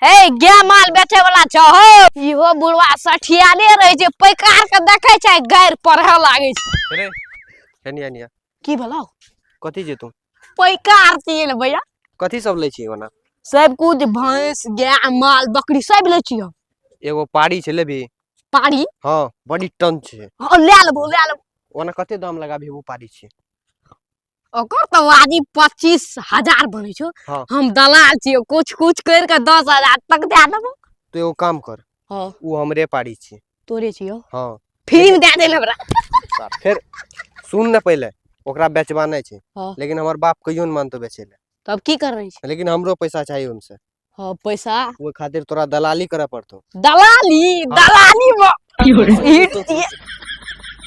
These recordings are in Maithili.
हे गाय माल बेचे वाला छौ हो। इहो बुढ़वा सठियाले रहे छै, पैकार के देखे छै गारि पढ़े लागे छै। रे एनी एनी। की भेलौ? कथी जे तू? पैकार छियै ने भैया। कथी सब लै छी ओना? सब कुछ, भैंस गाय माल बकरी सब लै छियै। एगो पारी छै, लेबही? पारी? हाँ, बड़ी टन छै। हाँ, ले लेबो ले लेबो। ओना कते दाम लगाबी ओ पारी छै? ओकर तऽ वाजिब 25,000 बनै छौ। हाँ। हम दलाल छियै, कुछ कुछ करि के 10,000 तक दए देबो। तू एगो काम कर। हाँ। ओ हमरे पारी छै। तोरे छियौ? हाँ। फ्री में दए देल हमरा। फेर सुन ने, पहिले ओकरा बेचबा नहि छै। हाँ। लेकिन हमर बाप कहियो ने मानतो बेचे ले। तब की कर रही छी? लेकिन हमरो पैसा चाहिए उनसे। हाँ, पैसा। ओहि खातिर तोरा दलाली करे पड़तो। दलाली? हाँ। दलाली में हिट छियै।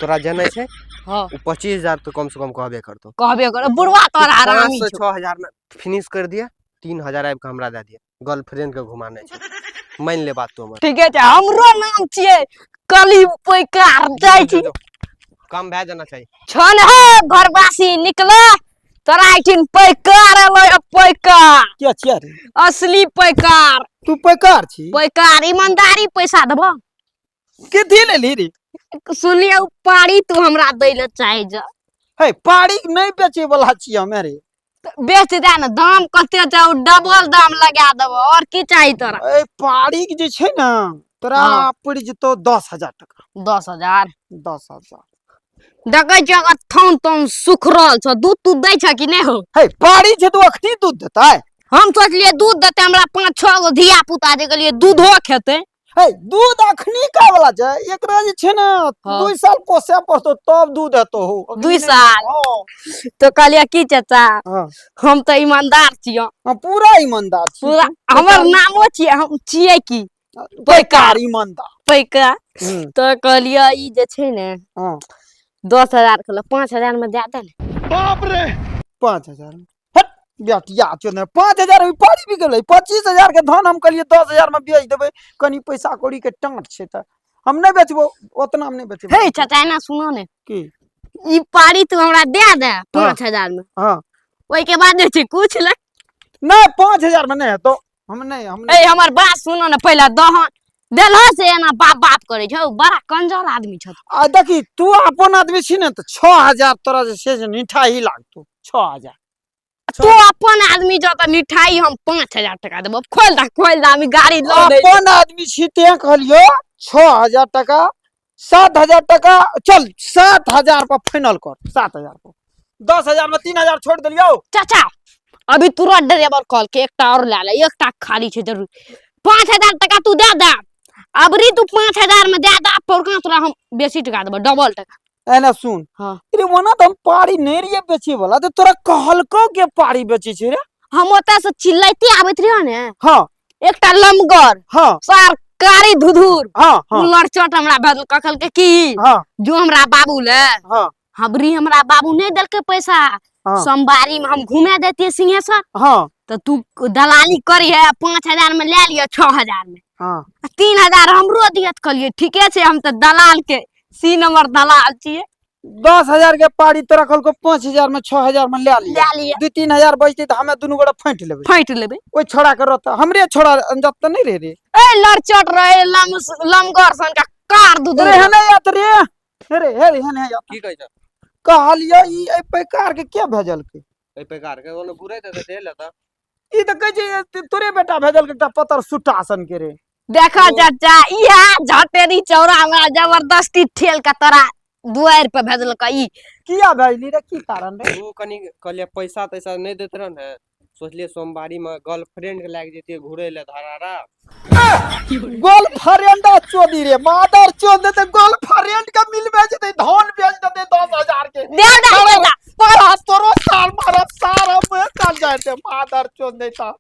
तोरा जनै छै? हाँ। ओ 25,000 तो कम से कम कहबे करतो। कहबे कर, बुढ़वा तोरा हरामी 5 से छौ। 6,000 में फिनिश कर दिया, 3,000 आबि के हमरा दे दिया। गर्लफ्रेंड के घुमाने छै, मान ले बात तू हमर। ठीके छै, हमरो नाम छियै कलीम पैकार। जाइ छी। कम भए जाना चाहिए। छन हे घरवासी, निकल, तोरा एहिठिन पैकार एलै हँ, पैकार। किया छिया रे? असली पैकार। तू पैकार छी? पैकार, ईमानदारी पैसा देबो। कथी लेली रे? सुनलियै ओ पारी तू हमरा दै ले चाहे जा। हे, पारी नहि बेचे वाला छी हमे रे। बेच दे ने, दाम कते छै, ओ डबल दाम लगा देबो, और की चाही तोरा? ए पारी के जे छै ने तोरा पड़ि जेतौ 10,000 टका। 10,000? 10,000। देखै छियै अगर थन तन सुखरल छौ, दूध तूध दै छ कि नहि हो? हे, पारी छै तऽ अखनी दूध देतै? हम सोचलियै दूध देतै, हमरा 5-6 गो धिया पुता जे गेलियै दूधो खेतै। हे, दूध अखनी का वाला छै, एकरा जे छै ने 2 साल पोसे पड़तो तब दूध हेतो हो। अखनी 2 नहि। साल? हाँ। तो कहलियै की चाचा, हाँ। हम तऽ ईमानदार छियै। हाँ, पूरा ईमानदार छी। पूरा हमर नामो छियै, हम छियै की? पैकार ईमानदार। पैका। तऽ कहलियै ई जे छै ने 10,000 कहलक, 5,000 में दए दे ने। 5,000 में? हट बेटिया चो ने, 5,000 में पारी भी गेलै। 25,000 के धान हम कहलियै 10,000 में बेच देबै, कनी पैसा कौड़ी के टाँट छै, तऽ हम नहि बेचबो, ओतना हम नहि बेचबो। हे चाचा, एना सुनो ने। की? ई पारी तू हमरा दे दे 5,000 में। ओहि के बाद जे छै कुछ ले। नहि, 5,000 में नहि हेतौ, हम नहि, हम ए नहि। हमर बात सुनो ने पहिले, दहन देलह से एना बाप बाप करै छौ, बड़ा कंजर आदमी छौ। आ देखी, तू अपन आदमी छी ने, तऽ 6,000 तोरा जे छै से निठाही लागतौ, 6,000। तू अपन आदमी छौ तऽ निठाई हम 5,000 टका देबो। खोल दा, खोल दा, हम ई गाड़ी लऽ दै। अपन आदमी छी तें कहलियौ 6,000 टका, 7,000 टका, चल 7,000 पर फाइनल कर, 7,000 पर। 10,000 में 3,000 छोड़ देलियौ। चाचा, अभी तुरंत ड्राइवर कॉल के एकटा और लए ले, एकटा खाली छै जरूर। 5,000 टका तू दे दे, अबरी तू 5,000 में दे दे, पौरका तोरा हम बेसी टका देबो, डबल टका। एना सुन। हाँ। अरे ओना तऽ हम पारी नहि रहियै बेचे वाला, तऽ तोरा कहलकौ के पारी बेचे छै रे? हम ओतऽ से चिल्लाइते आबैत रहियो ने। एकटा लमगर सार कारी धुधुर हाँ उ लड़चट हमरा भेजल, कहलकै की जो हमरा बाबू ले। हमरी हमरा बाबू नहीं देलकै पैसा। सोमवारी में हम घूमे देतियै सिंहेश्वर। तो तू दलाली करी है, 5,000 में ले लियो 6,000 में। आ 3,000 हमरो दियत। कहलियै ठीके छै, हम तऽ दलाल के सी नंबर दलाल छियै। 10,000 के पारी तोरा कहलको 5,000 में, 6,000 में ले लिया। ले लिअ। 2-3 हजार बचतै तऽ हमे दुनू गोटा फाँटि लेबै। फाँटि लेबै। ओहि छोड़ा के रहतै, हमरे छोड़ा अंजत तऽ नहि रहे रे। ए लड़चट रहे, लम लमगर सन का कार दूध। अरे हेने आत रे, हे रे, हे रे, हेने आत। की कहै छ? कहलियै ई एहि पैकार के के भेजलकै? एहि प्रकार के ओने घुरै तऽ दे लेता। ई तऽ कहै छै तोरे बेटा भेजलकै, एकटा पतर सुट्टा सन के रे। देखो चाचा, इहा झटेरी चौरा हमरा जबरदस्ती ठेल के तोरा दुआरि पर भेजलक ई। किया भेजली रे, की कारण रे? ओ कनी कहलियै पैसा तैसा नहि दैत रह ने, सोचलियै सोमवारी में गर्लफ्रेंड के लागि जैतियै घुरै लए धरारा। गर्लफ्रेंड चोदी रे, मादर चोद देते, गर्लफ्रेंड के मिलबे जेते, धान बेच देते 10,000 के। दे दे पैसा। तोरा तोरो साल मारब सार, हम साल जाते मादर चोद देता।